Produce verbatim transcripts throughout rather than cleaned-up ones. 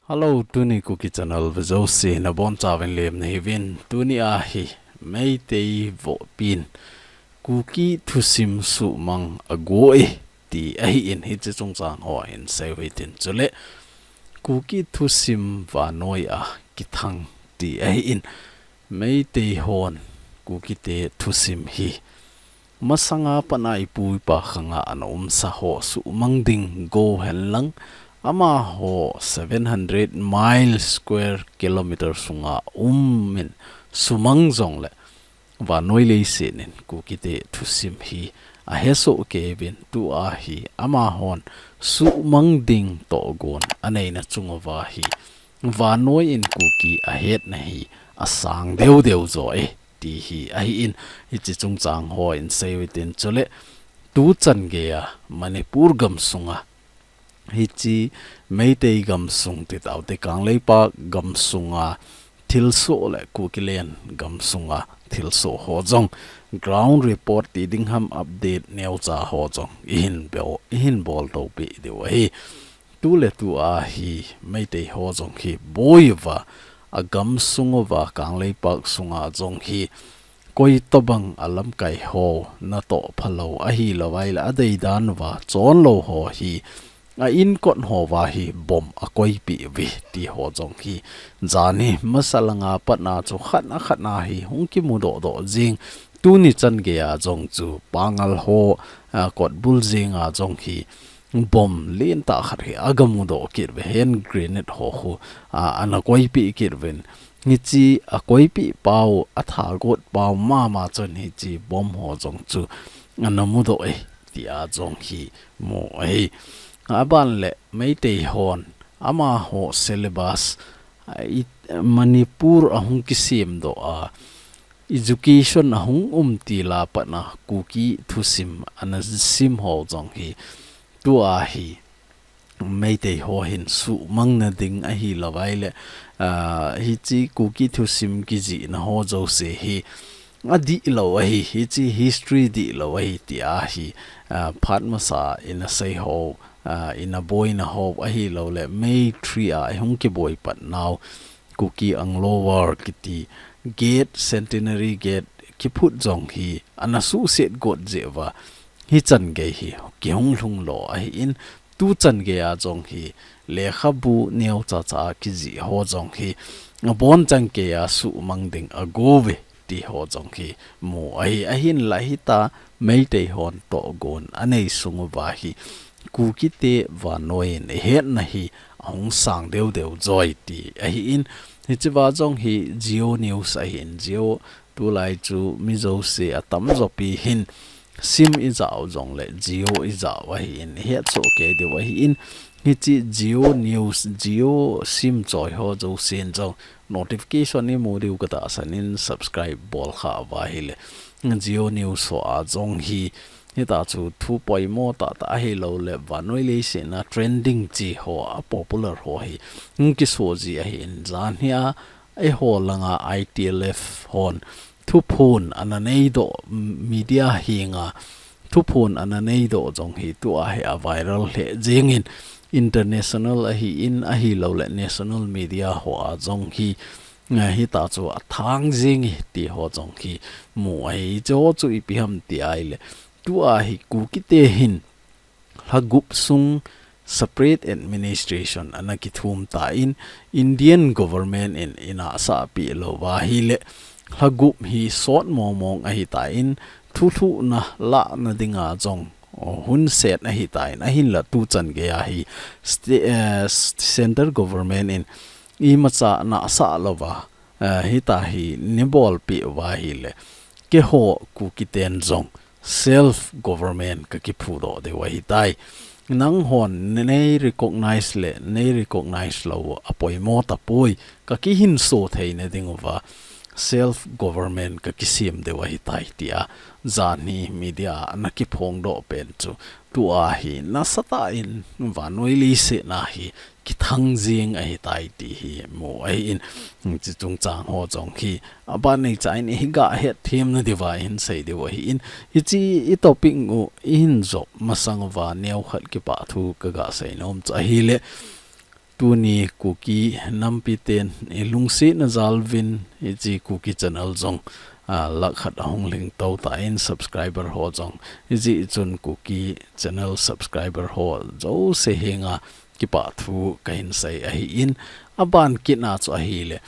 Hello, tuni Kuki Channel vejouse nabonchauvin lemna hiuvin. Tuni ahi Meitei vohpin Kuki thusim suhmang ago e ti ahin, hiche chungchang ho hin seiu hitin, chule Kuki thusim vannoi a kithang ti ahin, Meitei hon Kukite thusim hi masanga pat a ipu ipa khanga ana umsa ho suhmang ding go henlang, amaho seven hundred mile square kilometer sunga umin sumang jongle, vannoi leiset in Kukite thusim hi ahesoh keiyuvin, tua hi amahon suhmang ding tohgon aneina chung uva hi vannoi in Kuki ahetna hi asang deu deu jo e ti hi ahin, hiche chungchang ho hin seiu hitin, chule tuchan geiya Manipur gamsunga, hiche Meitei gamsung titaute, Kangleipak gamsunga thilsoh le Kukiland gamsunga thilsoh ho jong, ground report ti ding ham, update neocha ho jong ihin bol, ihin bol tohpeh diu ahi. Tuletu ahi Meitei ho jong hi boi uva, agamsung uva, Kangleipak sunga jong hi koitobang alamkai ho natoh phalou ahilouva ahile, adeidan uva chonlou ho hi, a inkot ho uva hi bomb akoipeh uve ti ho jong hi, jan hi masa langa pat a chu khat a khat a hi hung kimudoh doh jing. Tuni chan geiya jong chu Pangal ho, a, kotbul jenga jong hi bomb lentah khat hi agamudoh kit uve, hand grenade ho khu, a, ana koipeh kit uvin. Hiche akoipeh pau, athagot pau mama chun hiche bomb ho jong chu ana mudoh e tia jong hi mu ahi. Aban le Meitei hon amaho syllabus, a, i, Manipur ahung kisemdoh a, education ahung um til a pat a Kuki thusim ana sim ho jong hi, tua hi Meitei ho hin suhmang na ding ahilouva ahile, a, hiche Kuki thusim kijihna ho jouse hi adihlou ahi, hiche history dihlou ahi tia hi, a, phat masa ina sei ho, a, ina boina ho ahilouleh May three a ihung kiboi pat nau Kuki Anglo War kiti gate, Centenary Gate kiphut jong hi ana suhset got jeh uva, hichan gei hi kihung lhung lo ahin, tuchan geiya jong hi lekhabu neocha cha a kijih ho jong hi abonchan geiya suhmang ding ago uve ti ho jong hi mu ahi. Ahinla hitia Meitei hon tohgon anei sung uva hi Kukite vannoi in ihetna hi ahung sang deu deu joi ti ahin, hichea jong hi Jio News ahin, Jio tulai chu mi jouse atamjo pi hin sim ijah u jongle Jio ijah u ahin, ihet soh kei diu ahin, hiche Jio News, Jio sim choi ho jousen jong notification imu diu katahsan in subscribe bol kha uva ahile, Jio News ho a jong hi hitia chu thu poimo tahtah ahilouleh vannoi leiset a trending chi ho, a popular ho hi hung kiso ji ahin, jan hia eiho langa I T L F hon thuphon ana neidoh, media henga thuphon ana neidoh jong hi tua hi a viral lheh jengin, international ahin, ahilouleh national media ho a jong hi, eh, hitia chu athang jeng e ti ho jong hi mu ahi. Hiche ho chu ipi ham ti ahile, tua hi Kukite hin lha gup sung separate administration ana kithum tan, Indian government in inahsah peh louva ahile, lha gup hi sot mong mong ahitan, thulhuhna lahna dinga jong, o, hunset ahitan, ahinla tuchan geiya hi sta-, eh, central government in imacha nahsah louva, eh, hitia hi neibolpeh uva ahile, keiho Kukiten jong self government kakiphudoh diu ahitai. Nanghon nei recognize le nei recognize lou apoimo tapoi, kakihinso theina diuva self government kakisem diu ahitai tia jan hi media a ana kiphongdoh pen chu tua hi nasatah in vannoi leiset a hi kithang jeng ahitai ti hi mu ahin, hiche chungchang ho jong hi aban neicha in iga hetthem nadiuva ihin sei diu ahin, hiche i topic u ihin jop masang uva neokhat kipah thu kaga seinom chu ahile, tuni Kuki nampi ten ilungsetna jal uvin hiche Kuki channel jong, ah, lakh khat ahung lhing tou tan subscriber ho jong. Hijeh chun Kuki channel subscriber ho jouse henga kipah thu kahin sei ahin, aban kit na chu ahile,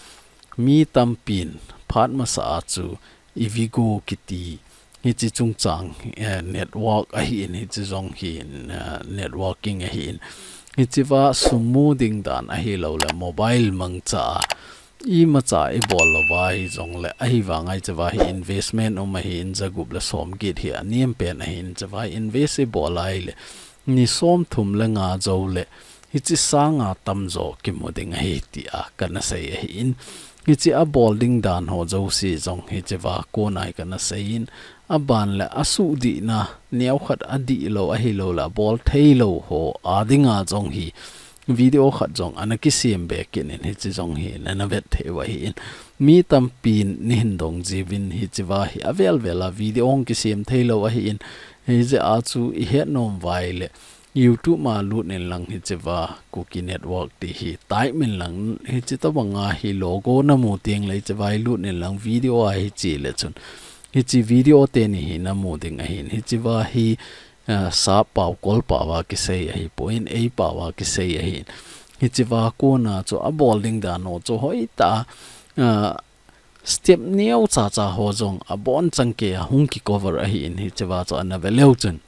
mi tampin phat masa a chu Evigo kiti hiche chungchang, eh, network ahin, hiche jong hi, eh, networking ahin. Hichea sum mu ding dan ahilouleh mobile mangcha a imacha ibol louva hijongle, ahivanga hichea hi investment um ahin, jagup le somget hi anem pen ahin, hichea invest ibol a ahile ni somthum le nga joule hiche sanga tamjo kimu ding ahi tia kana sei ahin. Hiche abol ding dan ho jouse jong hichea kona hi kana seiyin, aban le asuhdihna neokhat adih lou ahilouleh abol thei lou ho a dinga jong hi video khat jong ana kisem be kit in, hiche jong hi nana vet thei u ahin. Mi tampin neihin dong jiuvin hichea hi avel vel a video hung kisem thei lou ahin. Hijeh a chu ihet nom uva ahile YouTube ma lut in lang hichea Kuki Network ti hi type in lang, hiche tobanga hi logo namu tengle hichea hi lut in lang video a hiche le chun hiche video teni hi namu ding ahin. Hichea hi, ah, sap pao kol pao a kisei ahipon, ei pao a kisei ahin. Hichea kona chu abol ding dan ho chu hoitah a, ah, step neo chacha ho jong abonchan keiya hung kicover ahin, hichea chu ana ve leu chun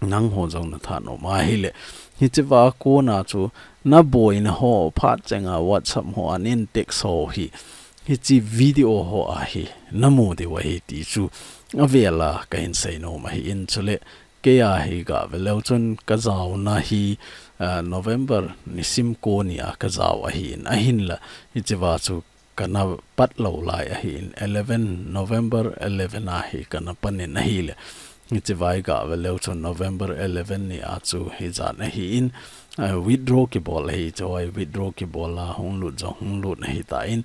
nangho jong nathanom ahile, hichea kona chu naboina ho phat chenga WhatsApp ho a nei text ho hi, hiche video ho a hi namu diu ahi ti chu avel a kahin seinom ahin. Chule keiya hi gave leu chun kajaona hi, ah, November nisim ko nia kajao ahin, ahinla hichea chu kana pat lou lai ahin, eleven, November eleven a hi kana pan in ahile, hichea gave leu chun November eleven nia chu hijat ahin, ah, withdraw kibol ahi, hichea withdraw kibol a hung lut jong hung lut ahitan,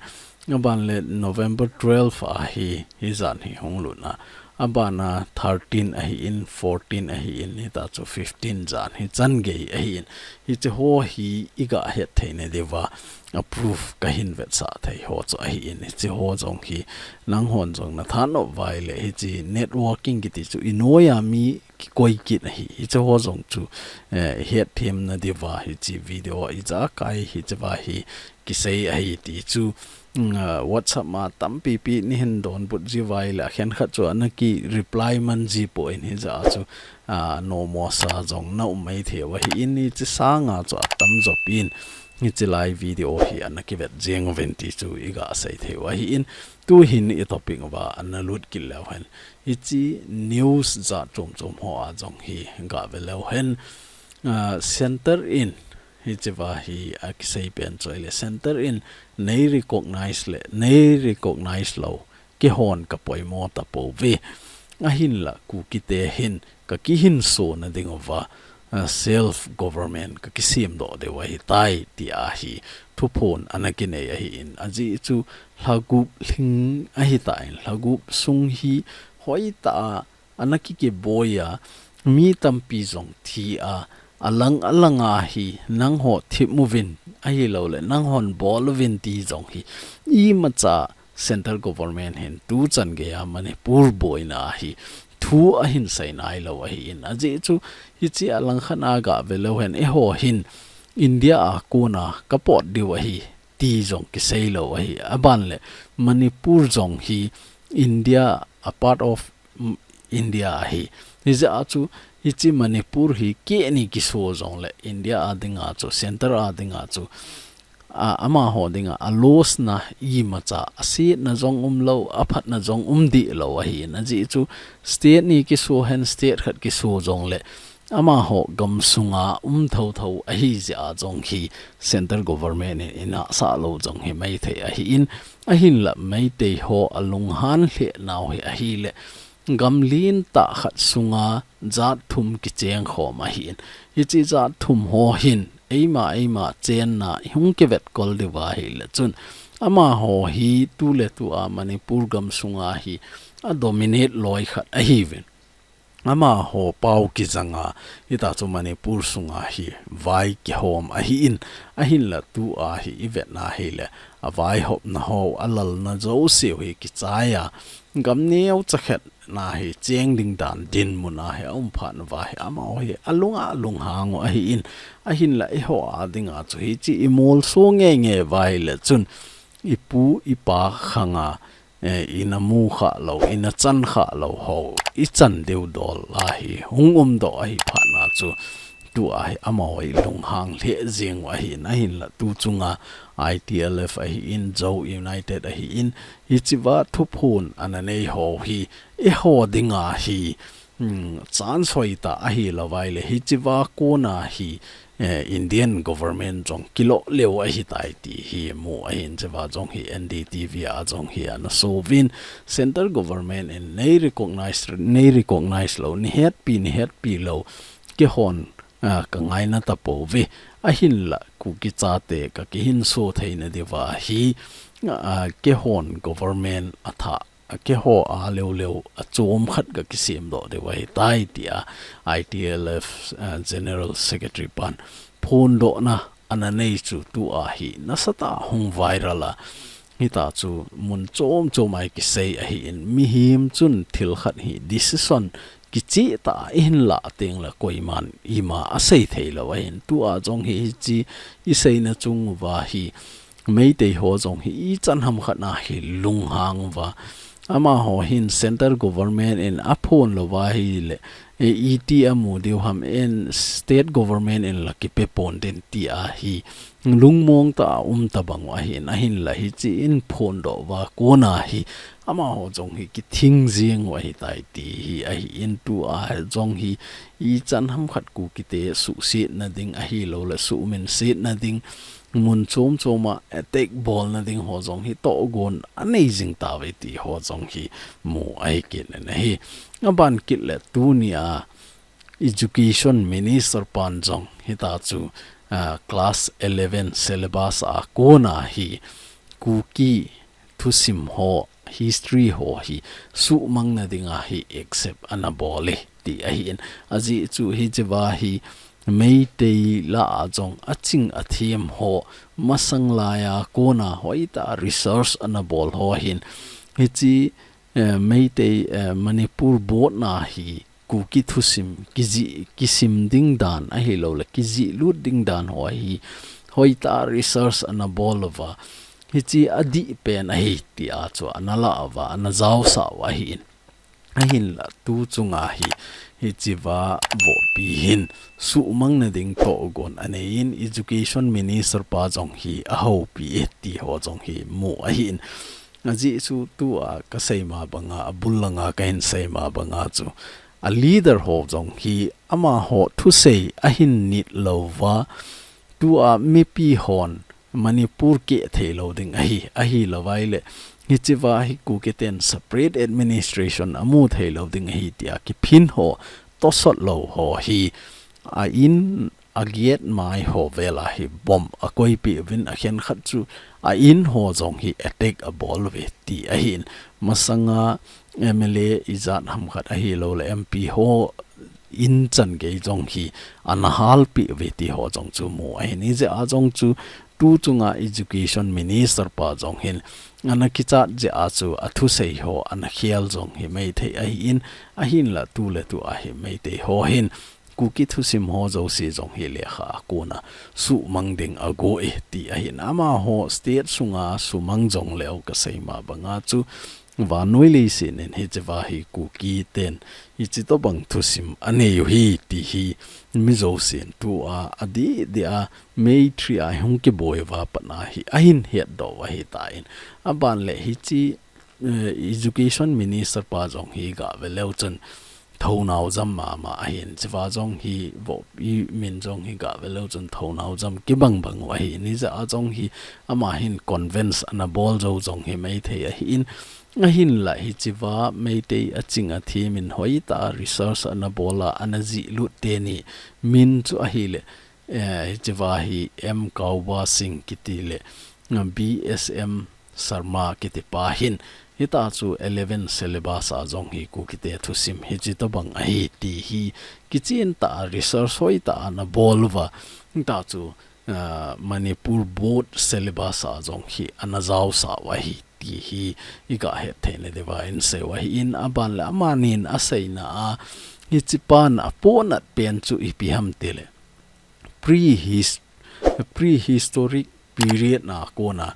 aban le November twelve a hi hijat hi hung lut a, abana thirteen ahin, fourteen ahin, hitia chu fifteen jan hi chan gei ahin. Hiche ho hi iga het theina diuva, a proof kahin vetsah thei ho chu ahin. Hiche ho jong hi nanghon jong nathanom uva ahile, hiche networking kiti chu inoi a mi kikoi kit ahi. Hiche ho jong chu, eh, hetthemna diuva hiche video ijakai hichea hi kisei ahi ti chu, mm, ah, WhatsApp ma tampi pi neihin donbut jiuva ahile, akhenkhat chu ana kireply man jipon, hijeh a chu, ah, nomo sa jong naum maithei u ahin, hiche sanga chu atamjo pin hiche lai video hi ana kivet jeng uvin ti chu iga sei thei u ahin, tuhin itopic uva ana lut kit leu hen, hiche news jat chom chom ho a jong hi gave leu hen, ah, center in hichea hi akisei pen chu ahile, center in nei recognize le nei recognize lou keihon kapoimo tapouve. Ahinla Kukite hin kakihinsona diuva, ah, self government kakisem doh diu ahitai tia hi thuphon ana kinei ahin, ajeh chu lhagup lhing ahitan, lhagup sung hi hoitah a ana kikiboi a, mi tampi jong thi a, alang alang a hi nangho thip uvin ahilouleh nanghon bol uvin ti jong hi imacha central government hin tuchan geiya Manipur boina hi thu ahin sei nailou ahin, ajeh chu hiche alangkhat a gave leu hen, eiho hin India a kona kapot diu ahi ti jong kisei lou ahi. Aban le Manipur jong hi India, a part of, mm, India ahi. Hijeh a chu hiche Manipur hi keini kiso jongle India a dinga chu, center a dinga chu, a, amaho dinga a loss na imacha, asetna jong umlou, aphatna jong umdeh lou ahin, ajeh chu state ni kiso hen, state khat kiso jongle amaho gamsunga um thotho ahi jeh a jong hi central government in inahsah lou jong hi maithei ahin, ahinla Meitei ho alunghan lheh nau hi ahile, gam lentah khat sunga jat thum kicheng khom ahin, hiche jat thum ho hin eima eima chenna ihung kivetkol diuva ahile chun, amaho hi tuletua Manipur gamsunga hi a dominate loi khat ahiuvin. amaho pau kijanga, hitachu Manipur sunga hi vai kihom ahin, ahinla tua hi ivetna hile, avaihopna ho, alalna jouseu hi kichaiya, gam neocha khat na hi cheng ding dan dinmuna hi aum phat uva hi, amaho hi alunga lunghang u ahin, ahinla eiho a dinga chu hiche imolso ngeingei uva hile chun, ipu ipa khanga, eh, ina mu khalou, ina chan khalou ho, ichan diu dol a hi hung umdoh ahi phat na chu, tua hi amaho hi lunghang lheh jeng u ahin, ahinla tu chunga I T L F ahin, Zo United ahin, hichea thuphon ana nei ho hi, eiho dinga hi, hmm, chance hoitah ahilou vaile, hichea kona hi, eh, Indian government jong kilolheh u ahitai ti hi mu ahin, hichea jong hi N D T V a jong hi ana souvin, central government in nei recognize, nei recognize lou, nei hetpi, nei hetpi lou, keihon, ah, kangaina tapouve, ahinla Kuki chate kakihinso theina diuva hi, ah, keihon government athah, keiho a leuleu achom khat kakisemdoh diu ahitai tia I T L F, ah, General Secretary pan phondohna ana nei chu tua hi nasatah a hung viral a, hitachu mun chom chom a kisei ahin, mihem chun thil khat hi decision kichehtah a ihin lah tengle koiman ima asei theilou ahin, tua jong hi hiche iseina chung uva hi Meitei ho jong hi ichan ham khat na hi lunghang uva, amaho hin central government in aphon lou va hile, e, iti amu diu ham, in state government in la kipe pon den tia hi lungmong tah a um tabang u ahin, ahinla hiche in phondoh uva kona hi amaho jong hi kithing jeng u ahitai ti hi ahin, tua jong hi ichan ham khat Kukite suhsetna ding ahilouleh suhminsetna ding, mun chom chom a attack bolna ding ho jong hi tohgon anei jing tauve ti ho jong hi mu ahi kit in ahi. Aban kit le tunia Education Minister pan jong hitachu, ah, class eleven syllabus a kona hi Kuki thusim ho, history ho hi suhmang na dinga hi accept ana bol e ti ahin. Ajeh chu hichea hi Meitei lah a jong aching athem ho, masang laiya kona hoitah a research ana bol ho hin, hiche, eh, Meitei, eh, Manipur botna hi Kuki thusim kijih, kisim ding dan ahilouleh kijih lut ding dan ho hi hoitah a research ana bol uva, hiche adih pen ahi tia chu ana lah uva, ana jaosah u ahin. Ahinla tu chunga hi, hichea vohpi hin suhmang na ding tohgon anei in, Education Minister pa jong hi ahoupi e ti ho jong hi mu ahin. Ajeh chu tua kasei ma banga, abul langa kahin sei ma banga chu, a leader ho jong hi amaho thusei ahin nit lou va, tua mipi hon Manipur keh thei lou ding ahi, ahilou vaile, hichea hi Kukiten separate administration amu thei lou ding ahi tia kiphin ho, tosot lou ho hi, a in, a gate mai ho vel a hi bomb akoipeh uvin, akhenkhat chu a in ho jong hi attack abol uve ti ahin. Masanga M L A ijat ham khat ahilouleh M P ho in chan gei jong hi ana halpeh uve ti ho jong chu mu ahin. Hijeh a jong chu tu chunga Education Minister pa jong hin ana kichat jeh a chu athusei ho ana khel jong hi maithei ahin, ahinla tu le tua hi Meitei ho hin Kuki thusim ho jouse jong hi lekha a kona suhmang ding ago e ti ahin. Amaho state sunga sumang jongleu kasei ma banga chu vannoi leiset in hichea hi Kukiten hiche tobang thusim anei u hi ti hi mi jousen tua adih dih a May three a hung kiboi uva pat na hi ahin hetdoh u ahitan. Aban le hiche, eh, Education Minister pa jong hi gah ve leu chun thonau jam mama ahin, hichea jong hi vohpi min jong hi gah ve leu chun thonau jam kibang bang u ahin, hijeh a jong hi ama hin convince ana bol jou jong hi maithei ahin, ahinla hichea Meitei aching athem in hoitah a research ana bol a, ana jih lut teni min chu ahile, eh, hichea hi M Kauba Singh kiti le, eh, B S M Sharma kiti pa hin Hita chu eleven syllabus a jong hi Kukite thusim hichi tobang ahi ti hi kichen tah a research hoitah a ana bol uva. Hita chu, ah, Manipur board syllabus a jong hi ana jaosah u ahi ti hi iga hetthei nadiuva inseiu ahin, aban le amanin aseina a hichi pan apohnat pen chu ipi ham tile, prehis-, prehistoric period na kona,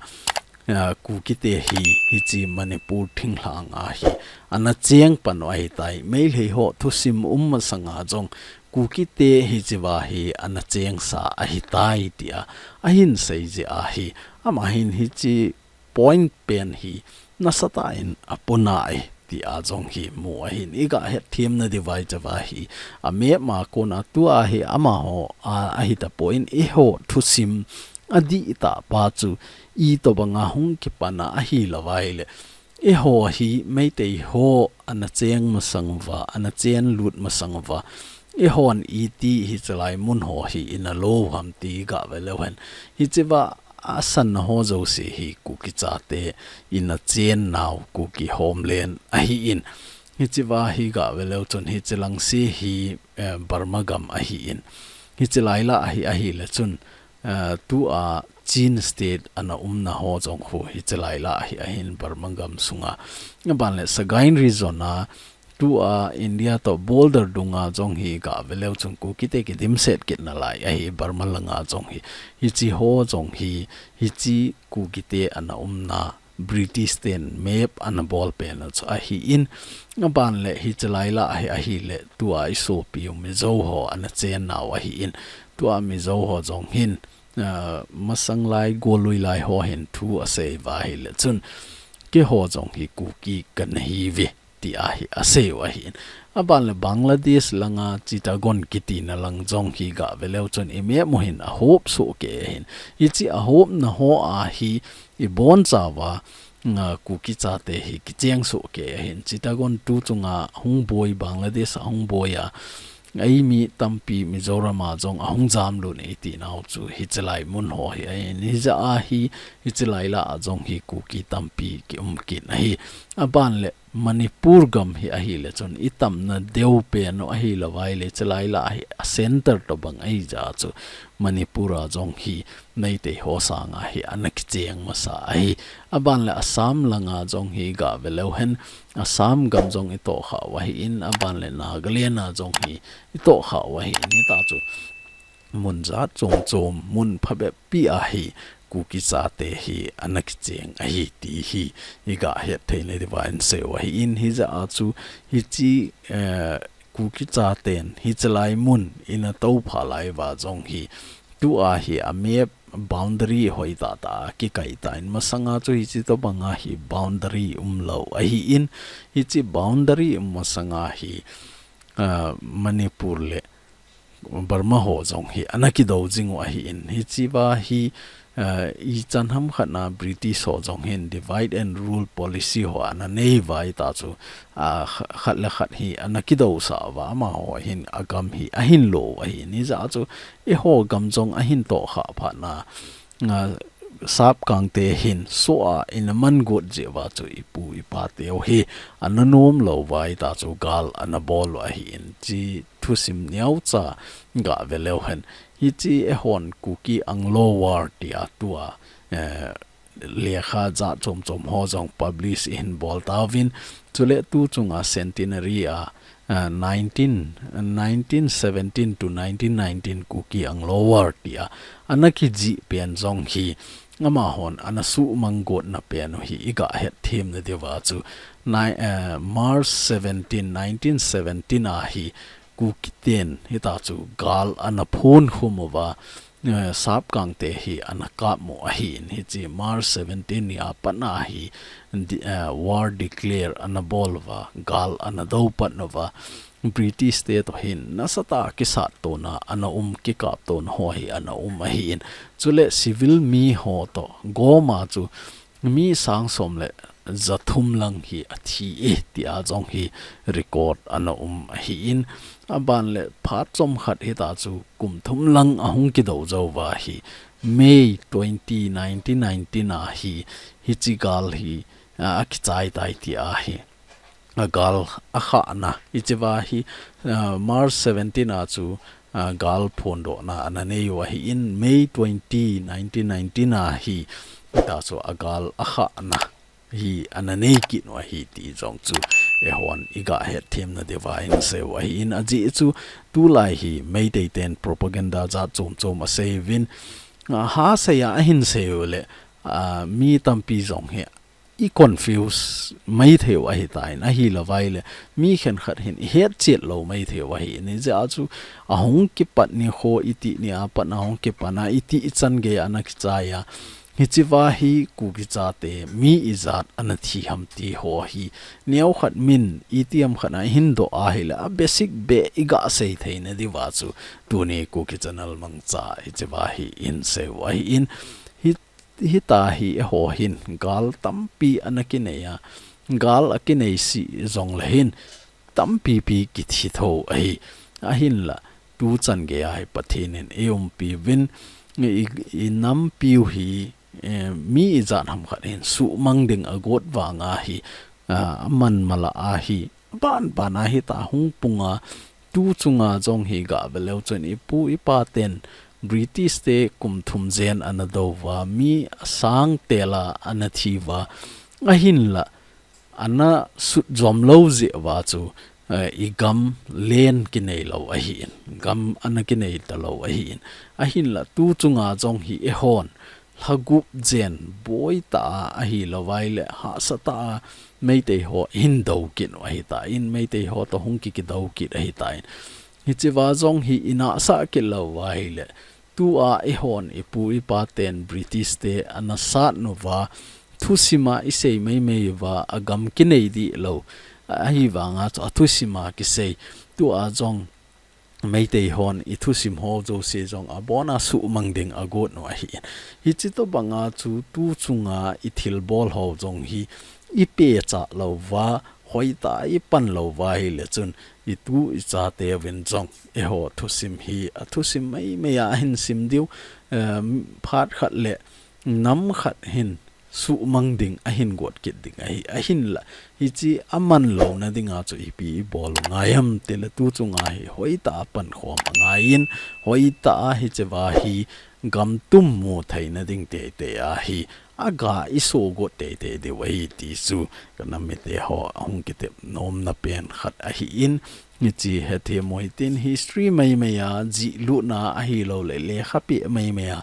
ah, Kukite hi, hichi Manipur thinglhang a hi ana cheng pan u ahitai. Meitei ho thusim um masanga jong Kukite hichiva hi ana chengsa ahitai tia ahin sei jeh a hi, amahin hichi point pen hi nasatah in apohnat e tia jong hi mu ahin, iga hetthem nadiuva hichiva hi a map ma kona tua hi amaho a, ahi tapon, eiho thusim adih tah pa chu itobanga hung kipan a ahilou vaile, eiho hi Meitei ho ana cheng masang uva, ana chen lut masang uva, eihon iti hichi lai mun ho hi ina lo u ham ti gave leu hen, hichiva asanna ho jouse hi Kuki chate ina chennau Kuki homeland ahin, hichiva hi gave leu chun hichi lang se hi, eh, Burma gam ahin, hichi lai lah a hi ahile chun, eh, tua Chin state ana umna ho jong khu hichi lai lah a hi ahin, Burma gam sunga. Aban le Sagaing region a tua India to border dunga jong hi gave leu chun Kukite kidimset kit nalai ahi, Burma langa jong hi. Hichi ho jong hi, hichi Kukite ana umna British ten map ana bol pen a chu ahin, aban le hichi lai lah a hi ahile tua isopiu Mizo ho ana chennau ahin, tua Mizo ho jong hin, ah, masang lai golui lai ho hin thu asei uva ahile chun, keiho jong hi Kuki kana hi uve tia hi aseiu ahin. Aban le Bangladesh langa Chittagong kitina lang jong hi gave leu chun i map u hin ahop soh kei ahin. Hichi ahopna ho a hi ibonchauva, ah, Kuki chate hi kicheng soh kei ahin. Chittagong tu chunga hung boi, Bangladesh a hung boi a, eimi tampi Mizoram a jong ahung jamlut e itinau chu hichi lai mun ho hi ahin. Hijeh a hi, hichi lai lah a jong hi Kuki tampi kium kit ahi. Aban le Manipur gam hi ahile chun itamna deu pen u ahilou vaile, hichi lai lah a hi a center tobang ahijeh a chu Manipur a jong hi Meitei ho sanga hi ana kicheng masa ahi. Aban le Assam langa jong hi gave leu hen, Assam gam jong itohkhah u ahin, aban le Nagaland a jong hi itohkhah u ahin, hita chu mun jat chom chom, mun phabep pi a hi Kuki chate hi ana kicheng ahi ti hi iga hetthei nadiuva inseiu ahin, hijeh a chu hichi, eh, Kuki chaten hichi lai mun ina toupha lai uva jong hi tua hi a map boundary hoitah tah a kikai tan, masanga chu hichi tobanga hi boundary umlou ahin, hichi boundary um masanga hi, ah, Manipur le Burma ho jong hi ana kidou jing u ahin, hichiva hi, ah, ichan ham khat na British ho jong hin divide and rule policy ho ana nei uva, hita chu, ah, kh-, khat le khat hi ana kidousah uva, amaho hin agam hi ahin lo u ahin, hijeh a chu eiho gam jong ahin tohkhah phat na, ah, Sapkangte hin soh a ina man got jeh uva chu ipu ipa teu hi ana nom lou uva, hita chu gal ana bol u ahin, hichi thusim neocha gave leu hen. Hichi eihon Kuki Anglo War tia tua, eh, lekha jat chom chom ho jong publish ihin bol tauvin, chule tu chunga centenary a, ah, nineteen, nineteen seventeen to nineteen nineteen Kuki Anglo War tia ana kijih pen jong hi amahon ana suhmang gotna pen u hi iga hetthem nadiuva chu nai-, eh, March seventeen, nineteen seventeen a hi Kukiten hita chu gal ana phonkhum uva, eh, Sapkangte hi ana kap u ahin, hichi March seventeen ni a pat na hi di-, eh, war declare ana bol uva, gal ana dou pat uva, British te to hin nasatah a kisat tona ana um, kikap tona ho hi ana um ahin. Chule civil mi ho to gom a chu mi sang som le ja thum lang hi athi e tia jong hi record ana um ahin. Aban le phat chomkhat hita chu kum thum lang ahung kidou jou uva hi May twenty, nineteen nineteen a hi, hichi gal hi a, akichai tai ti ahi. A gal akhahna, hichea hi, a, March seventeen a chu, a, gal phondohna ana nei u ahin, May twenty, nineteen nineteen a hi, hita chu a gal akhahna hi ana nei kit u ahi ti jong chu eihon iga hetthem nadiuva insei u ahin, ajeh chu tulai hi Meitei ten propaganda jat chom chom asei uvin, a, ha seiya ahin sei u le, a, mi tampi jong hi i confuse maithei u ahitan, ahilouva ahile mi khenkhat hin i hetchet lou maithei u ahin, hijeh a chu ahung kipat nikho iti ni a pat ahung kipat a iti ichan gei ana kichai a, hichea hi Kuki chate mi ijat ana thi ham ti ho hi neokhat min itiham khat a ihin doh ahile a basic beh iga sei thei nadiuva chu tuni Kuki Channel mangcha hichea hi insei u ahin, hi, hita hi eiho hin gal tampi ana kinei a, gal akinei sih jongle hin tampi pi kithi tho ahi. Ahinla tuchan gei a hi Pathen in eiumpi uvin, i, i nampiu hi, eh, mi ijat ham khat hin suhmang ding agot vang ahi, a, aman mala ahi, ban ban a hita hung pung a, tu chunga jong hi gave leu chun ipu ipa ten British te kum thum jen ana dou uva, mi asang tel a ana thi uva, ahinla ana sut jom lou jeh uva chu, eh, i gam len kinei lou ahin, gam ana kinei talou ahin, ahinla tu chunga jong hi eihon lhagup jen boi tah a ahilouva ahile hahsa tah a Meitei ho ihin dou kit u ahitan, Meitei ho toh hung ki, kidou kit ahitan. Hichea jong hi i nahsah kit louva ahile, tua eihon ipu ipa ten British te ana sat nauva, thusim a isei meimei uva, agam kinei dih lou, ahivanga chu athusim a kisei. Tua jong Meitei hon i thusim ho jouse jong abon a suhmang ding agot u ahin. Hichi tobang a chu tu chunga i thilbol ho jong hi i pehcha louva, hoitah a i pan louva ahile chun i tu i chateuvin jong eiho thusim hi athusim meimei a ahin sim diu, em, phat khat le nam khat hin suhmang ding ahin got kit ding ahi, ahinla hichi aman louna dinga chu ipi i bol u ngai ham tile tu chunga hi hoitah a pankhom angaiyin, hoitah a hichea hi gam tum mu theina ding teitei a hi aga i sogot teitei diu ahi ti chu ka nam mite ho ahung kitep nomna pen khat ahin, hichi hethem u hitin history meimei a jih lutna ahilouleh lekha peh meimei a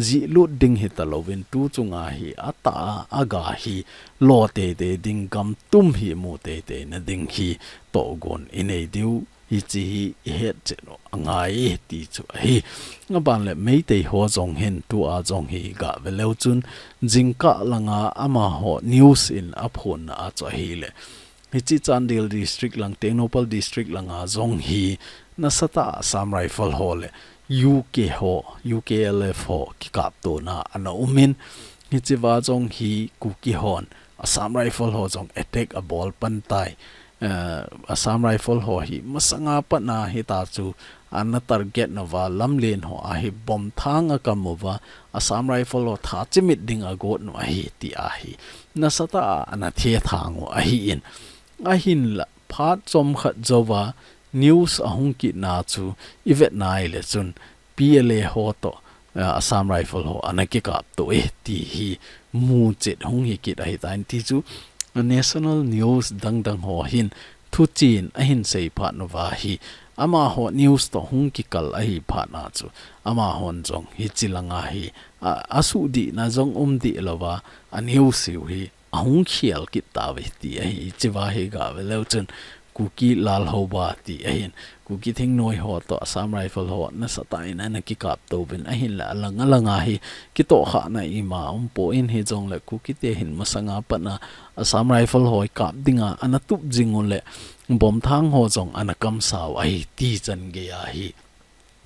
jih lut ding hita louvin tu chunga hi atah a aga hi lo teitei ding, gam tum hi mu teiteina ding hi tohgon i nei diu, hichi hi i hetchet u angai ti chu ahi. Aban le Meitei ho jong hin tua jong hi gave leu chun jingkah langa amaho news in aphonna a chu ahile, hichi Chandel District lang, Tengnoupal District langa jong hi nasatah a Assam Rifle ho le U K ho, U K L F ho kikaptona ana umin, hichea jong hi Kuki hon Assam Rifle ho jong attack abol pan tai. Eh, Assam Rifle ho hi masanga pat a hita chu ana target nauva, lamlen ho a hi bomb thang akam uva, Assam Rifle ho tha chimit ding agot u ahi ti ahi nasatah a ana thethang u ahin, ahinla phat chomkhat jouva news ahung kitna chu i vet nai le chun P L A ho toh, eh, Assam Rifle ho ana kikapto e ti hi muchet hung hi kit ahitan ti chu national news dangdang ho hin thuchen ahin sei phat nauva hi amaho news toh hung kikal ahi phat a chu amahon jong hichi langa hi a, asuhdihna jong um dih louva a news hiu hi ahung khel kit tauve ti ahi. Hichea hi gave leu chun Kuki Lal Haoba ti ahin, Kuki thingnoi ho toh Assam Rifle ho nasatah in ana kikaptouvin ahinla alang alanga hi kitohkhahna ima umpon hijongle Kuki te hin masanga pat a Assam Rifle ho kap dinga ana tup jing u le bomb thang ho jong ana kamsau ahi ti chan gei a hi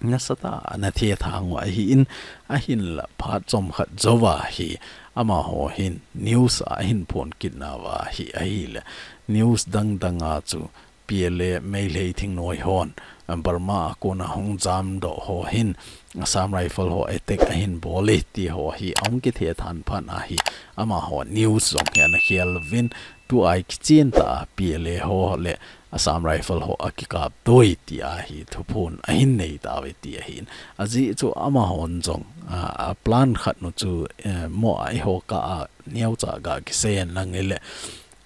nasatah a ana thethang u ahin, ahinla phat chomkhat jouva hi amaho hin news a ahin phon kit nauva hi ahile news dangdang a chu P L A Meitei thingnoi hon, ah, Burma a kona hung jamdoh ho hin, Assam Rifle ho attack ahin bol e ti ho hi, ahung kithethan phat a hi, amaho news jong hi ana khel uvin, tua hi kichen tah a P L A ho le Assam Rifle ho akikap toi ti a hi thuphon ahin nei tauve ti ahin. Ajeh chu amahon jong, ah, a plan khat nu chu, eh, mo a eiho kah a neocha ga kisei hen lang ile.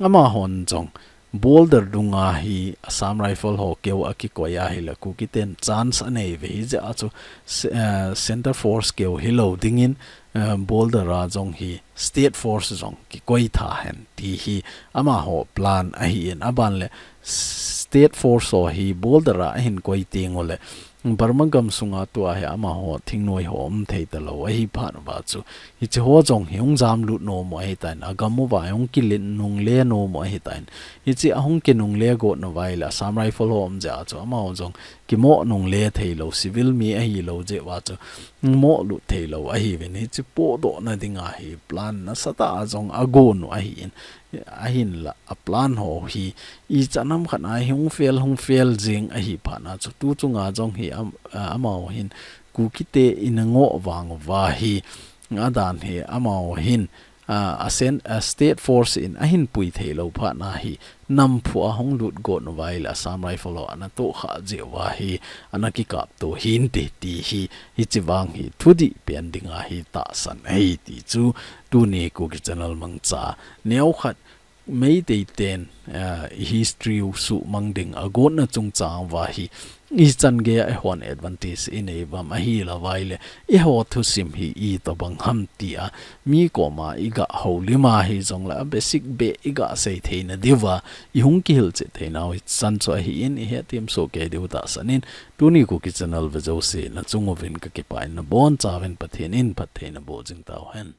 Amahon jong border dunga hi Assam Rifle ho keu akikoi ahile Kuki ten chance anei uve hijeh a chu se-, eh, center force keu hilou dingin, eh, border a jong hi state force jong kikoi tha hen ti hi amaho plan ahin, aban le state force ho hi border a ahin koi teng ule Burma gam sunga tua hi amaho thingnoi ho um thei talou ahi phat uva chu. Hiche ho jong hi hung jamlut nom u ahitan, agam uva hung kilen nungle nom u ahitan. Hiche ahung kinungle got nauva ile Assam Rifle ho um jeh a chu amaho jong kimo nungle theilou, civil mi ahilou jeh uva chu mo lut theilou ahiuvin. Hiche podohna dinga hi plan nasatah a jong agon u ahin. Ahinla a plan ho hi ichan ham khat a hi hung fail, hung fail jing ahi phat a chu tu chunga jong hi am-, a, amaho hin Kuki te in angoh vang uva hi adan hi amaho hin, a, a sen-, a state force in ahin pui theilou phat a hi namphu a hung lut got nauva ile Assam Rifle ho ana tohkhah jeh uva hi ana kikap to hinte ti hi, hiche vang hi thudih pen dinga hi tahsan ahi ti chu tuni Kuki Channel mangcha neokhat Meitei ten, ah, history u suhmang ding agotna chungchang uva hi ichan geiya eihon advantage inei uvam ahilouva ile eiho thusim hi itobang ham tia mi koma iga houlim a hijongle a basic beh iga sei theina diuva ihung kihilchet theinau hichan chu ahin ihethem soh kei diu tahsan in tuni Kuki Channel ve jouse nachung uvin kakipah in nabonchauvin Pathen in phatthei naboh jing tauhen.